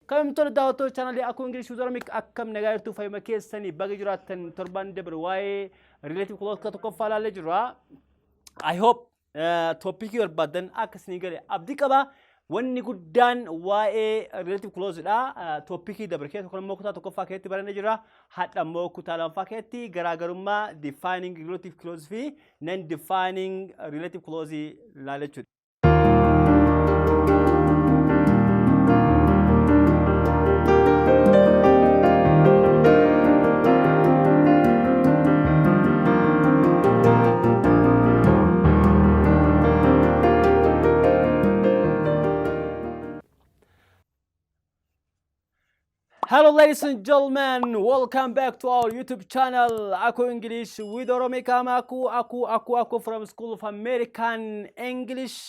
Kabajamtoota daawwattoota chaanalii Akuu English with Oromic, akkam nagaa jirtu? Fayyuma keessanii? Baga jiraattan. Torban dabre waa'ee relative clause kutaa tokkoffaa ilaallee jirra. I hope topicii barbaaddan akka isinii gale abdii qaba. Wanni guddaan waa'ee relative clause dha. Topicii dabre keessa kun immoo kutaa tokkoffaa keessatti barannee jirra. Hadha immoo kutaa lammaffaa keessatti garaagarummaa defining relative clause fi non defining relative clause ilaalla jechuudha. Hello, ladies and gentlemen, welcome back to our YouTube channel, Aku English with Oromic. I'm Aku, Aku, Aku, Aku from School of American English.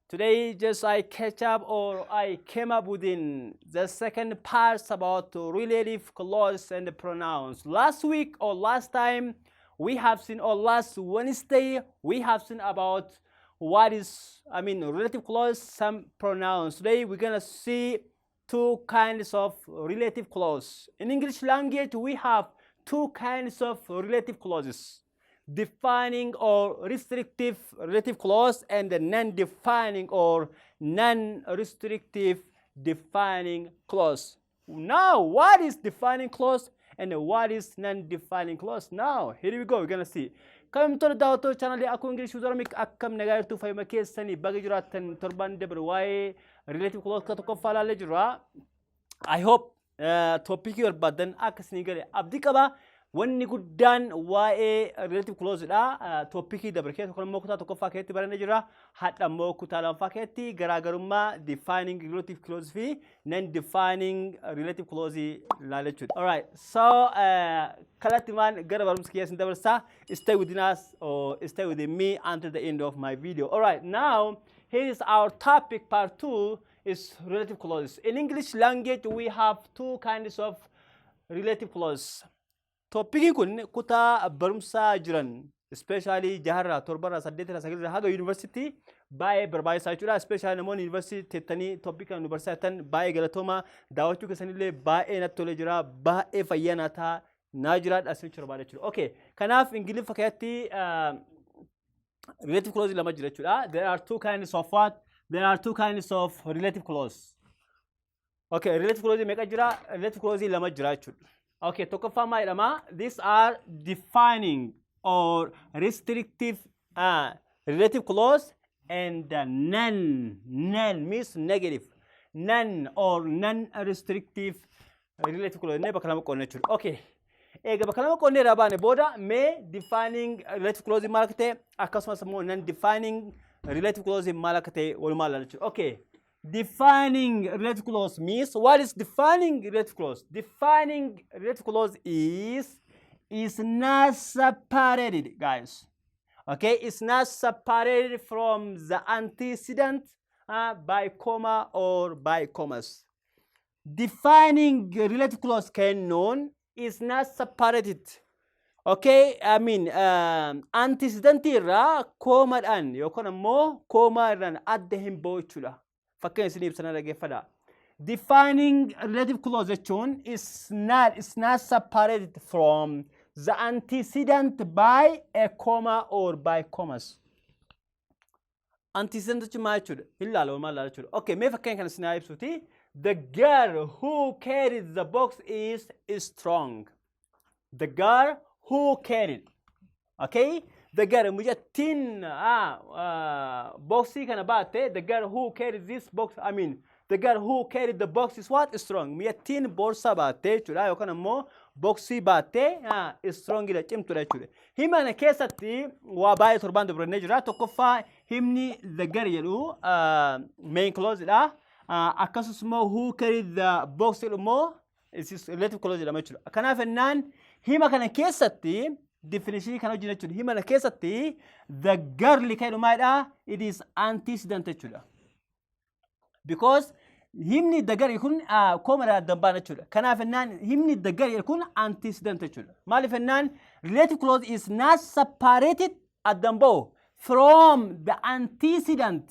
Today, just I catch up or I came up within the second part about relative clause and pronouns. Last week or last time, we have seen, or last Wednesday, we have seen about what is, I mean, relative clause, some pronouns. Today, we're gonna see two kinds of relative clause. In English language, we have two kinds of relative clauses: defining or restrictive relative clause and the non-defining or non-restrictive defining clause. Now, what is defining clause and what is non-defining clause? Now, here we go, we're gonna see. Kabajamtoota daawwattoota chaanalii Akuu English with Oromic, akkam nagaa jirtu? Fayyuma keessanii? Baga jiraattan. Torban dabre waa'ee relative clause kutaa tokkoffaa ilaallee jirra. I hope topicii barbaaddan akka isinii gale abdii qaba. Wanni guddaan waa'ee relative clause dha. Topicii dabre keessa kun immoo kutaa tokkoffaa keessatti barannee jirra. Hadha immoo kutaa lammaffaa keessatti garaagarummaa defining relative clause fi non defining relative clause ilaalla jechuudha. Alright, so kallattimaan gara barumsa kiyya isin dabarsaa. Stay within us or stay with me until the end of my video. Alright, now here is our topic. Part 2 is relative clauses. In English language, we have two kinds of relative clause. Topiciin kun kutaa barumsaa jiran, especially jaharraa, torbarraa, saddeetirraa, sagalirraa haga yuunivarsiitii baay'ee barbaachisaa jechuudha. Especially namoonni yuunivarsiitii teettanii topic kana yuunivarsiitii jettan, baay'ee galatooma. Daawwachuu keessanillee baay'ee natti tolee jira. Baay'ee fayyaa naa ta'a. Naa jiraadha asinitti barbaada jechuudha. Okay. Kanaaf Ingiliffa keessatti relative clause lama jira jechuudha. There are two kinds of what? There are two kinds of relative clause. Okay, relative clause meeqa jira? Relative clause lama jira jechuudha. Okay, tokkoffaa maal jedhama? These are defining or restrictive relative clause and non, non means negative, non or non-restrictive relative clause. Inni bakka lama qoodna jechuudha. Okay. Egaa bakka lama qoodnee irraa baane booda, mee defining relative clause maal akka ta'e, akkasumas immoo non-defining relative clause maal akka ta'e walumaa ilaalla jechuudha. Okay. Defining relative clause means, what is defining relative clause? Defining relative clause is not separated, guys. Okay, it's not separated from the antecedent by comma or by commas. Defining relative clause kennuun is not separated. Okay, I mean, antecedent irraa koomadhaan yookaan ammoo koomaa irraan adda hin ba'u jechuudha. Fakkeenya isin ibsana, dhaggeeffadha. Defining relative clause jechuun is not separated from the antecedent by a comma or by commas. Antecedent jechuun maal jechuudha? Hin laala, maal laala jechuudha. Okay, mee fakkeenya kana isin haa ibsuuti. The girl who carried the box is strong. The girl who carried. Okay? The girl, mucattiin boxii kana baatte, the girl who carried this box, I mean, the girl who carried the box is what? Strong. Mucattiin boorsaa baatte jechuudha yookaan ammoo boxii baatte strongidha, cimtuudha jechuudha. Hima kana keessatti waa baay'ee torbaan dubrannee jira. Tokkoffaa, himni the girl jedhu main clause dha. Akkasumas immoo who carried the box jedhu immoo relative clause jedhama jechuudha. Kanaaf ennaan hima kana keessatti definition kana wajjin jechuudha. Hima kana keessatti the girl kan jedhu maalidha? It is antecedent jechuudha. Because himni the girl kun koomadhaan adda hin baane jechuudha. Kanaaf ennaan himni the girl kun antecedent jechuudha. Maaliif ennaan relative clause is not separated, adda hin ba'u, from the antecedent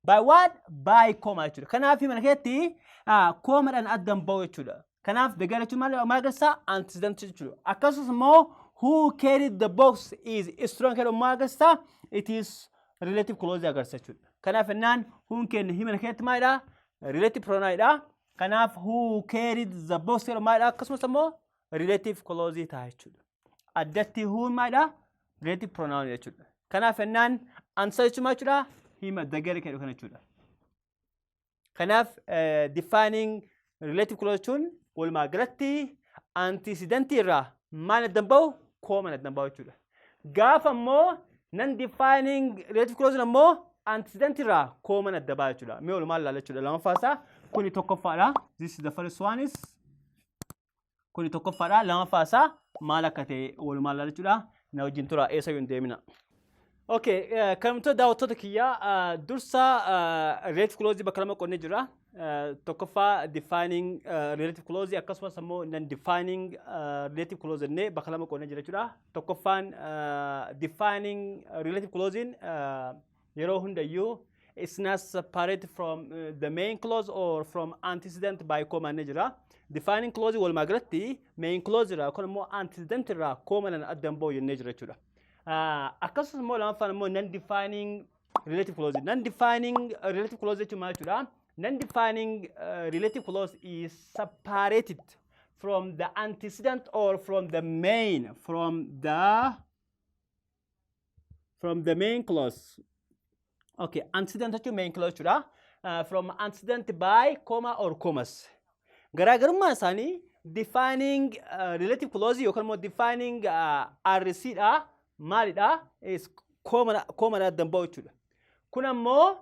by what? By comma jechuudha. Kanaaf hima kana keessatti Commadhaan addan bahu jechuudha. Kanaaf the girl jechuun maal agarsiisa? Antecedent jechuudha. Akkasumas immoo who carried the box is strong jedhu maal agarsiisa? It is relative clause agarsiisa jechuudha. Kanaaf jennaan whoon keenya hima keessatti maalidha? Relative pronoun. Kanaaf who carried the box jedhu maalidha? Akkasumas immoo relative clause ta'a jechuudha. Addatti whoon maalidha? Relative pronoun jechuudha. Kanaaf jennaan antecedent jechuun maal jechuudha? Hima the girl jedhu kana jechuudha. Kanaaf defining relative clause jechuun walumaa galatti antecedentii irraa maal addan bahu? Comman addan bahu jechuudha. Gaafa immoo non defining relative clause immoo antecedentii irraa comman adda baha jechuudha. Mee walumaa ilaalla jechuudha. Lammaffaa isaa kuni tokkoffaadha. This is the first one is kuni tokkoffaadha. Lammaffaa isaa maal akka ta'e walumaa ilaalla jechuudha. Na wajjin tura, eessa hin deemina. Okay, kabajamtoota daawwattoota kiyyaa, dursa relative clause bakka lama qoonnee jira. Tokkoffaa defining relative clause, akkasumas immoo non defining relative clause jennee bakka lama qoonnee jira jechuudha. Tokkoffaan defining relative clause yeroo hundayyuu it's not separate from the main clause or from antecedent by comma jennee jira. Defining clause walumaa galatti main clause irraa yookaan immoo antecedent irraa comma addan bahu jennee jira jechuudha. Akkasumas immoo lammaffaan immoo non defining relative clause. Non defining relative clause jechuun maal jechuudha? Non defining relative clause is separated from the antecedent or from the main clause. Okay, antecedent jechuun main clause jechuudha. From antecedent by comma or commas. Garaagarummaan isaanii defining relative clause yookaan immoo defining RC dha. Maalidha? Commadhaan addan bahu jechuudha. Kun ammoo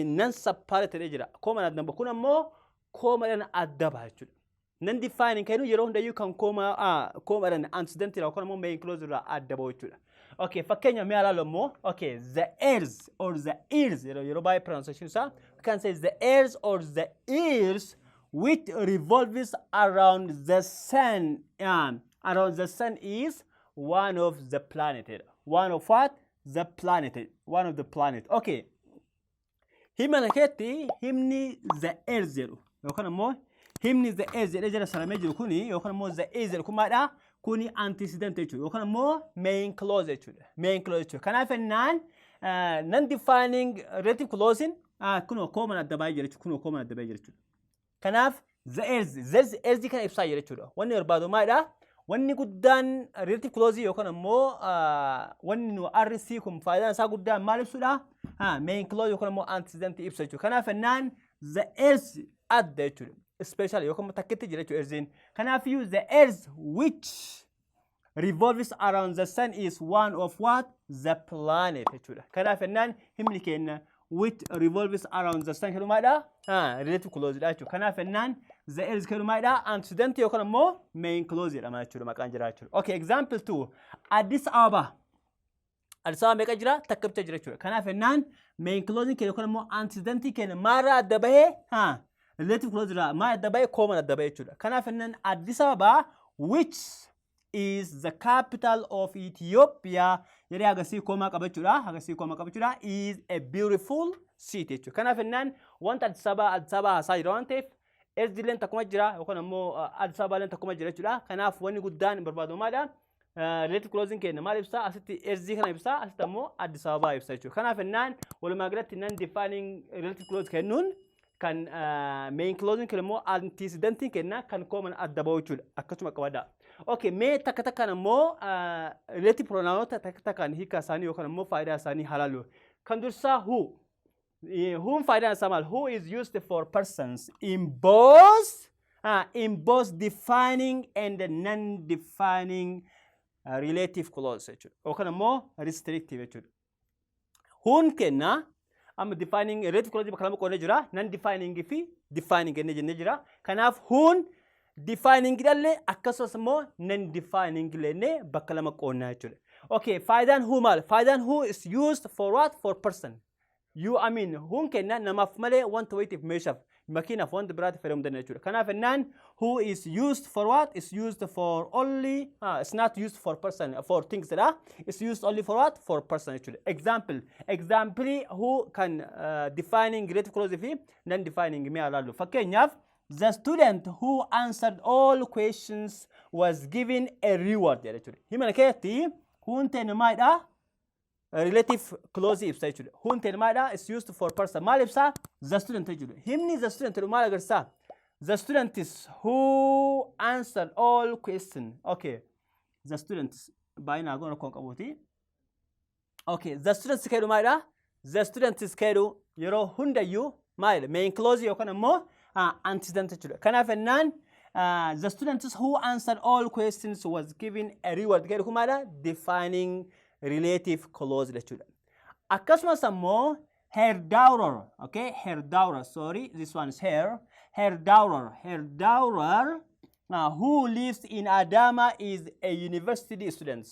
non separated jira. Commadhaan addan bahu. Kun ammoo commadhaan adda baha jechuudha. Non defining kennu yeroo hundayyuu kan commadhaan antecedent irraa yookaan immoo main clause irraa adda bahu jechuudha. Okay, fakkeenya mee ilaalu immoo, okay, the earth or the ears, yeroo baay'ee pronunciation isaa, we can say the earth or the earth which revolves around the sun is one of the planet. One of what? The planet. One of the planet. Okay. Hima kana keessatti himni the earth jedhu yookaan immoo himni the earth jedhee jala saramee jiru kuni yookaan immoo the earth jedhu kun maalidha? Kuni antecedent jechuudha yookaan immoo main clause jechuudha. Main clause jechuudha. Kanaaf jennaan non defining relative clause kunoo comman adda baay'ee jira jechuudha. Kunoo comman adda baay'ee jira jechuudha. Kanaaf the earth kana ibsaa jira jechuudha. Wanni barbaadu maalidha? Wanni guddaan relative clause yookaan immoo wanni nu RC kun faayidaan isaa guddaan maal ibsuudha? Main clause yookaan immoo antecedent ibsa jechuudha. Kanaaf jennaan the earth adda jechuudha. Special yookaan immoo takkitti jira jechuudha earthiin. Kanaafiyyuu the earth which revolves around the sun is one of what? The planet jechuudha. Kanaaf jennaan himni keenya which revolves around the sun jedhu maalidha? Relative clause dha jechuudha. Kanaaf jennaan the earth jedhu maalidha? Antecedent yookaan immoo main clause jedhama jechuudha maqaan jira jechuudha. Okay, example 2. Addis Ababa. Addis Ababa meeqa jira? Takka bicha jira jechuudha. Kanaaf jennaan main clause keenya yookaan immoo antecedent keenya maalirraa adda bahee? Relative clause irraa maal adda bahee? Comman adda bahee jechuudha. Kanaaf jennaan Addis Ababa which is the capital of Ethiopia jedhee agarsiis comma qabachuudha. Agarsiis comma qabachuudha. Is a beautiful city jechuudha. Kanaaf jennaan wanta Addis Ababa haasaa jira waan ta'eef Earthilleen takkuma jira yookaan immoo Addis Ababaalleen takkuma jira jechuudha. Kanaaf wanni guddaan barbaadamu maalidha? Relative clause keenya maal ibsaa? Asitti Earthii kana ibsaa, asitti ammoo Addis Ababaa ibsa jechuudha. Kanaaf jennaan walumaa galatti non defining relative clause kennuun kan main clause kennu immoo antecedentiin kenna kan comman adda bahu jechuudha. Akkasuma qabadha. Okay, mee takka takkaan ammoo relative pronounota takka takkaan hiika isaanii yookaan ammoo faayidaa isaanii haa ilaallu. Kan dursaa who. Whom faayidaan isaa maal? Who is used for persons in both defining and non-defining relative clause jechuudha. Yookaan ammoo restrictive jechuudha. Whoon kenna amma defining relative clause bakka lama qoodnee jira. Non defining fi defining jennee jennee jira. Kanaaf whoon defining dhallee akkasumas immoo non defining lennee bakka lama qoonnaa jechuudha. Okay, faayidaan who maal? Faayidaan who is used for what? For person. You, I mean, whoon kenna namaaf malee wanta wayitiif meeshaaf Makiinaaf, wanta biraatti fayyadamuu dandeenya jechuudha. Kanaaf jennaan who is used for what? Is used for only, it's not used for person, for things dha. It's used only for what? For person jechuudha. Example, example who kan defining relative clause fi non defining mee ilaallu. Fakkeenyaaf, "The student who answered all questions was given a reward" jedha jechuudha. Hima keessatti who'n ta'e maalidha? Relative clause ibsa jechuudha. Who'n ta'e maalidha? Is used for person. Maal ibsa? The student jechuudha. Himni the student jedhu maal agarsiisa? The student is who answered all question. Okay. The students baay'inaa goona akkuma qabuuti. Okay. The students jedhu maalidha? The students jedhu yeroo hundayyuu maalidha? Main clause yookaan immoo antecedent jechuudha. Kanaaf jennaan "The students who answered all questions was given a reward" jedhu kun maalidha? Defining relative clause jechuudha. Akkasumas ammoo her daughter, okay, her daughter, sorry, this one is her, her daughter, her daughter who lives in Adama is a university student.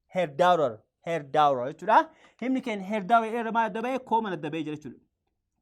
Her daughter, her daughter jechuudha. Himni keenya her daughter irra maal adda bahee? Commaan adda bahee jira jechuudha.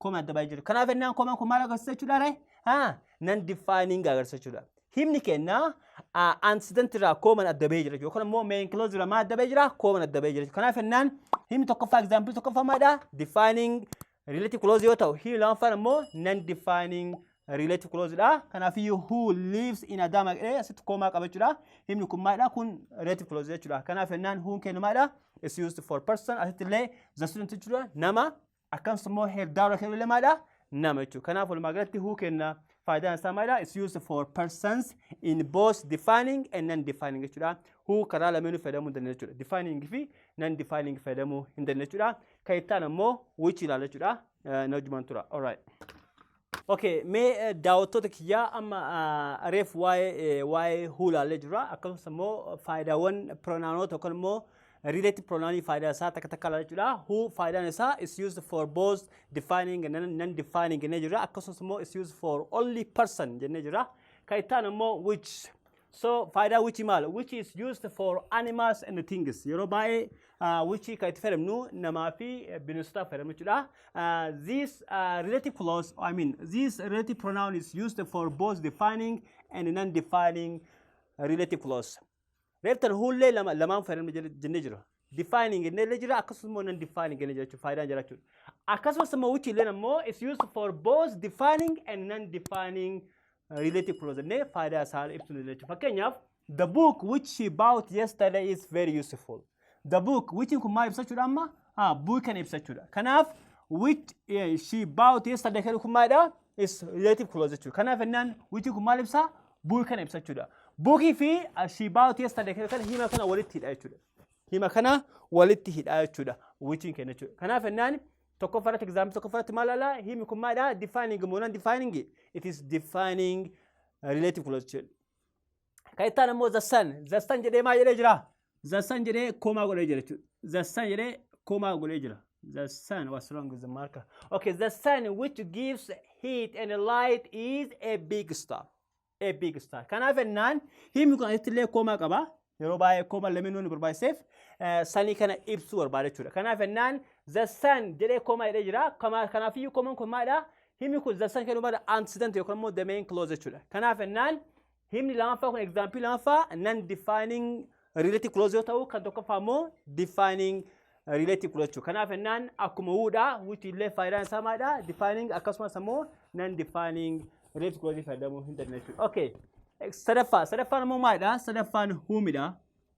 Commaan adda bahee jira. Kanaaf jennaan commaan kun maal agarsiisa jechuudha ree? Haa, non defining agarsiisa jechuudha. Himni keenya antecedent irraa commaan adda bahee jira jechuudha. Yookaan immoo main clause irraa maal adda bahee jira? Commaan adda bahee jira. Kanaaf jennaan himni tokkoffaa, example tokkoffaa maalidha? Defining relative clause yoo ta'u, himni lammaffaan immoo non defining relative clause dha. Kanaafiyyuu who lives in Adama jedhee asitti comma qaba jechuudha. Himni kun maalidha? Kun relative clause jechuudha. Kanaaf jennaan who'n keenya maalidha? Is used for person. Asitti illee the student jechuudha. Nama. Akkasumas immoo her daughter kennu illee maalidha? Nama jechuudha. Kanaaf walumaa galatti who kenna faayidaan isaa maalidha? Is used for persons in both defining and non-defining jechuudha. Who karaa lameenuu fayyadamuu hin dandeenye jechuudha. Defining fi non-defining fayyadamuu hin dandeenye jechuudha. Kan itti aanu immoo which ilaala jechuudha. Na wajjumaan tura. Alright. Okay, mee daawwattoota kiyyaa, amma reef waa'ee who ilaallee jirra. Akkasumas immoo faayidaawwan pronounoota yookaan immoo relative pronoun faayidaa isaa takka takka ilaala jechuudha. Who faayidaan isaa is used for both defining and non-defining jennee jirra. Akkasumas immoo is used for only person jennee jirra. Kan itti aanu immoo which. So faayidaa which maal? Which is used for animals and things. Yeroo baay'ee which kan itti fayyadamnu namaa fi bineensotaaf fayyadamnu jechuudha. This relative clause, I mean, this relative pronoun is used for both defining and non-defining relative clause. Reeftan whollee lama lamaan fayyadamnu jennee jira. Defining jennee illee jira, akkasumas immoo non-defining jennee jira jechuudha, faayidaan jira jechuudha. Akkasumas immoo which illee immoo is used for both defining and non-defining relative clause jennee faayidaa isaa ibsuu dandeenya jechuudha. Fakkeenyaaf, "The book which she bought yesterday is very useful." The book which kun maal ibsa jechuudha amma? Ah, book kan ibsa jechuudha. Kanaaf which she bought yesterday kan kun maalidha? Is relative clause jechuudha. Kanaaf jennaan which kun maal ibsa? Book kana ibsa jechuudha. Bookii fi she bought yesterday kan hima kana walitti hidha jechuudha. Hima kana walitti hidha jechuudha. Which kenna jechuudha. Kanaaf jennaan tokkoffaratti, example tokkoffaratti maal ilaala? Himi kun maalidha? Defining moo non defining? It is defining relative clause jechuudha. Kan itti aanu immoo the sun. The sun jedhee maal jedhee jira? The sun jedhee comma godhee jira jechuudha. The sun jedhee comma godhee jira. The sun, what's wrong with the marker? Okay, "The sun which gives heat and light is a big star." A big star. Kanaaf jennaan himni kun asitti illee comma qaba. Yeroo baay'ee comma lameen nu barbaachiseef sunii kana ibsuu barbaada jechuudha. Kanaaf jennaan the sun jedhee comma jedhee jira. Kanaafiyyuu commaan kun maalidha? Himni kun the sun kennu maalidha? Antecedent yookaan immoo the main clause jechuudha. Kanaaf jennaan himni lamaffaa kun, example lamaffaa, non defining relative clause yoo ta'u, kan tokkoffaa immoo defining relative clause jechuudha. Kanaaf jennaan akkuma whodha, which illee faayidaan isaa maalidha? Defining akkasumas immoo non defining relative clause fayyadamuu hin dandeenye jechuudha. Okay. Sadaffaa, sadaffaan immoo maalidha? Sadaffaan whomidha.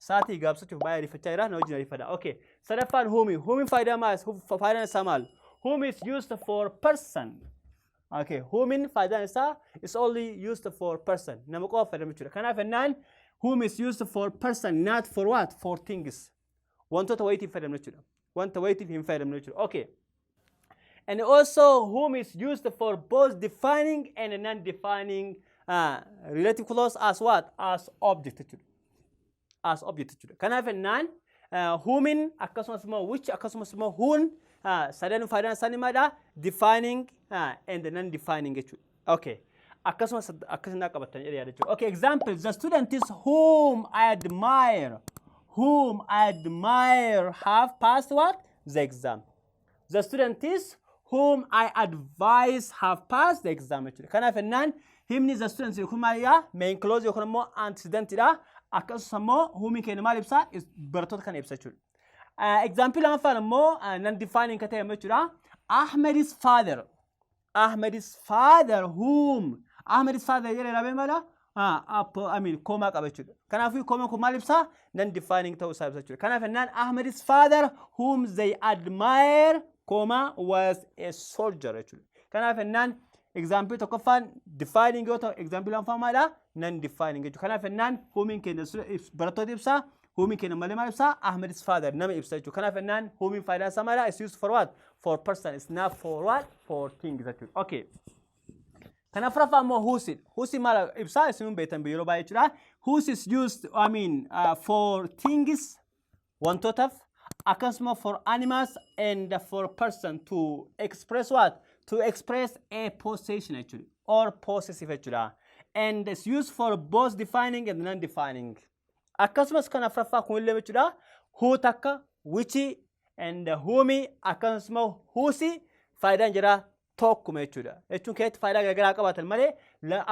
Sa'aatii gabaabsachuuf baay'ee ariifachaa jira, na wajjin ariifadha. Okay. Sadaffaan whomi. Whomiin faayidaa maal? Faayidaan isaa maal? Whom is used for person. Okay. Whomin faayidaan isaa is only used for person. Nama qofa fayyadamu jechuudha. Kanaaf jennaan whom is used for person, not for what? For things. Wantoota wayiitiif fayyadamnu jechuudha. Wanta wayiitiif hin fayyadamnu jechuudha. Okay. And also whom is used for both defining and non-defining relative clause as what? As object jechuudha. As object jechuudha. Kanaaf jennaan whomin akkasumas immoo which akkasumas immoo whon sadan faayidaan isaanii maalidha? Defining and non-defining jechuudha. Okay. Akkasumas akkasuma qabattan jedhee yaada jechuudha. Okay, example, "The student is whom I admire, whom I admire have passed what? The exam." The student is whom I advise have passed the exam jechuudha. Kanaaf jennaan himni the students kun maalidha? Main clause yookaan immoo antecedentidha. Akkasumas immoo whomiin keenya maal ibsa? Barattoota kana ibsa jechuudha. Example lammaffaan immoo non defining kan ta'e jechuudha. Ahmed's father. Ahmed's father whom. Ahmed's father jedhee dhaabee mala? I mean, comma qaba jechuudha. Kanaafuu comma kun maal ibsa? Non defining ta'uu isaa ibsa jechuudha. Kanaaf jennaan Ahmed's father whom they admire comma was a soldier jechuudha. Kanaaf jennaan example tokkoffaan defining yoo ta'u, example lammaffaan maalidha? Non defining jechuudha. Kanaaf jennaan whomiin keenya barattoota ibsa. Whomiin keenya malee maal ibsa? Ahmed's father nama ibsa jechuudha. Kanaaf jennaan whomiin faayidaan isaa maalidha? It's used for what? For person. It's not for what? For things jechuudha. Okay. Kan afuraffaa immoo whose. Whose maal ibsaa? Isin beektan yeroo baay'ee jechuudha. Whose is used, I mean, for things, wantootaaf, akkasuma for animals and for person to express what? To express a possession jechuudha. Or possessive jechuudha. And it's used for both defining and non-defining. Akkasumas kan afuraffaa kunillee jechuudha. Who takka, which and whom, akkasuma whose faayidaan jira tokkuma jechuudha. Jechuun keessatti faayidaa garaagaraa qabaatan malee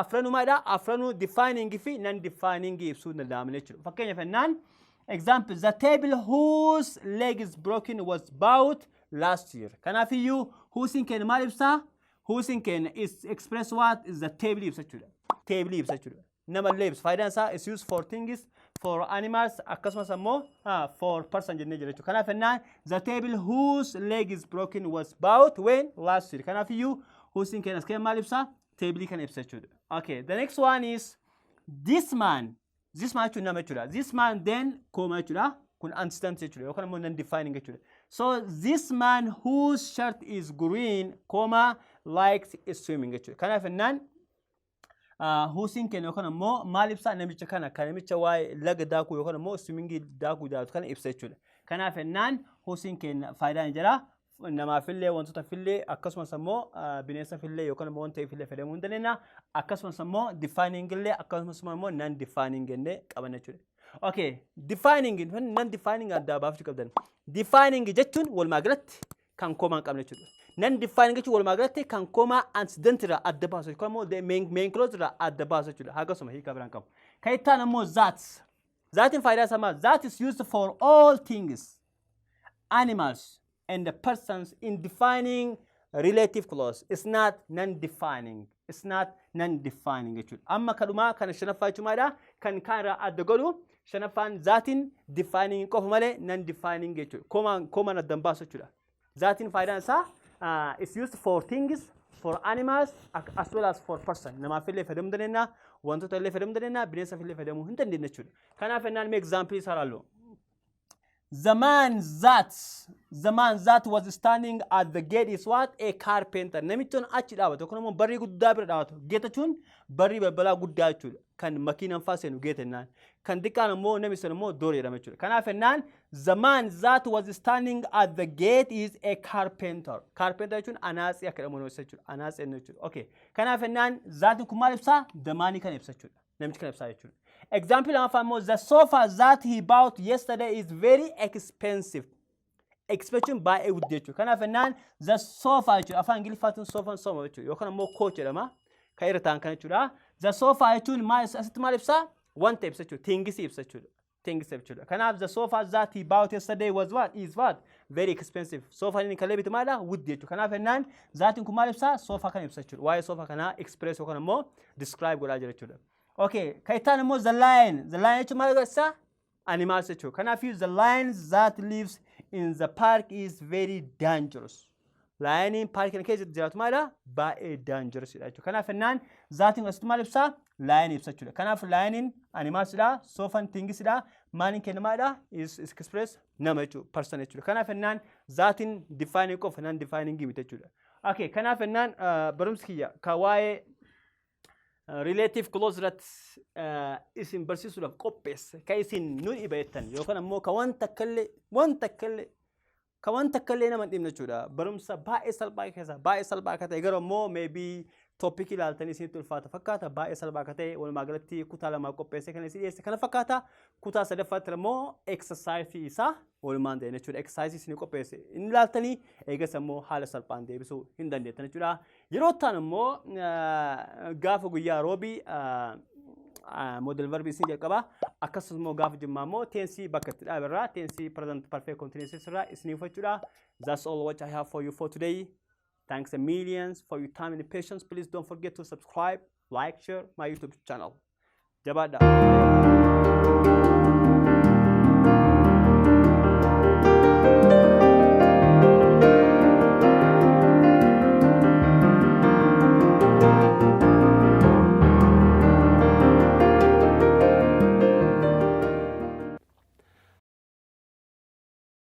afranuu maalidha? Afranuu defining fi non defining ibsuu danda'aman jechuudha. Fakkeenyaaf jennaan example, the table whose leg is broken was bought last year. Kanaafiyyuu whoseiin keenya maal ibsaa? Whoseiin keenya is express what? Is the table ibsa jechuudha. Table ibsa jechuudha. Namallee ibsa. Faayidaan isaa is used for things, for animals, akkasumas ammoo for person jennee jira jechuudha. Kanaaf jennaan the table whose leg is broken was bought when? Last year. Kanaafiyyuu whoseiin keenya as keessa maal ibsa? Table kana ibsa jechuudha. Okay, the next one is this man. This man jechuun nama jechuudha. This man then comma jechuudha. Kun antecedent jechuudha yookaan immoo non defining jechuudha. So this man whose shirt is green comma likes swimming jechuudha. Kanaaf jennaan whoseiin keenya yookaan immoo maal ibsaa? Namicha kana, kan namicha waa'ee laga daakuu yookaan immoo swimmingii daakuu jaalatu kana ibsa jechuudha. Kanaaf jennaan whoseiin keenya faayidaan jira namaafillee, wantootafillee, akkasumas immoo bineensafillee yookaan immoo wanta ifillee fayyadamuu hin dandeenya. Akkasumas immoo defining illee, akkasumas immoo non defining jennee qaban jechuudha. Okay, defining non defining addaa baafachuu qabdan. Defining jechuun walumaa galatti kan comma hin qabne jechuudha. Non defining jechuun walumaa galatti kan comma antecedent irraa adda baasu yookaan immoo main clause irraa adda baasu jechuudha. Akkasuma hiika biraan qabu. Kan itti aanu immoo that. Thatiin faayidaa isaa maal? That is used for all things, animals and the persons in defining relative clause. It's not non-defining. It's not non-defining jechuudha. Amma kadhumaa kana shanaffaa jechuun maalidha? Kan kaan irraa adda godhu shanaffaan thatiin defining qofa malee non-defining jechuudha. Commaan adda hin baasu jechuudha. Thatiin faayidaan isaa is used for things, for animals as well as for person. Namaaf illee fayyadamuu dandeenya, wantoota illee fayyadamuu dandeenya, bineensaaf illee fayyadamuu hin dandeenya jechuudha. Kanaaf jennaan mee example isaa ilaallu. The man that was standing at the gate is what? A carpenter. Namichi achi dhaabatu yookaan immoo barrii guddaa bira dhaabatu. Gate jechuun barrii balbalaa guddaa jechuudha. Kan makiinaan faa seenu gate jennaan. Kan xiqqaan immoo namni sun immoo door jedhama jechuudha. Kanaaf jennaan the man that was standing at the gate is a carpenter. Carpenter jechuun anaatsii akka jedhamu jechuudha. Anaatsii jechuudha. Okay. Kanaaf jennaan thatin kun maal ibsaa? The man kana ibsa jechuudha. Namichi kana ibsaa jechuudha. Example lammaffaa immoo the sofa that he bought yesterday is very expensive. Expensive baay'ee guddaa jechuudha. Kanaaf jennaan the sofa jechuudha. Afaan Ingiliffaatiin soofaan sooma jechuudha. Yookaan immoo couch jedhama. Kan irra taa'an kana jechuudha. The sofa jechuun maal asitti maal ibsaa? Wanta ibsa jechuudha. Things ibsa jechuudha. Things jechuudha. Kanaaf the sofa that he bought yesterday was what? Is what? Very expensive. Sofa inni kalee bite maalidha? Wuddii jechuudha. Kanaaf jennaan thatin kun maal ibsaa? Sofa kana ibsa jechuudha. Waa'ee sofa kanaa express yookaan immoo describe godhaa jira jechuudha. Okay, kan itti aanu immoo the lion. The lion jechuun maal agarsiisa? Animals jechuudha. Kanaafuu the lion that lives in the park is very dangerous. Lioniin paarkii kana keessa jiraatu maalidha? Baay'ee dangerous dha jechuudha. Kanaaf jennaan thatin asitti maal ibsaa? Lion ibsa jechuudha. Kanaaf lioniin animalsidha, sofan thingsidha, maaniin kenna maalidha? Is express nama jechuudha, person jechuudha. Kanaaf jennaan thatin defining qofa, non defining miti jechuudha. Okay, kanaaf jennaan barumsi kiyya ka waa'ee relative clause irratti isin barsiisuudhaaf qopheesse, kan isin nu dhiba jettan yookaan ammoo ka wanta akkallee nama hin dhibne jechuudha. Barumsa baay'ee salphaa keessa baay'ee salphaa akka ta'e garuu ammoo maybe Topic ilaaltanii isinitti ulfaata fakkaata. Baay'ee salphaa akka ta'e walumaa galatti kutaa lamaa qopheessee kan isin dhiyeesse kana fakkaata. Kutaa sadaffaatti immoo exercise isaa walumaan ta'e jechuudha. Exercise isinii qopheesse inni ilaaltanii eegas immoo haala salphaan deebisuu hin dandeettan jechuudha. Yeroo ta'an immoo gaafa guyyaa roobii modal verb isin jalqaba. Akkasumas immoo gaafa jimmaa immoo tense bakka itti dhaaberraa, tense present perfect continuous irraa isiniif jechuudha. That's all what I have for you for today. Thanks a millions for your time and patience. Please don't forget to subscribe, like, share my YouTube channel. Jabaadha.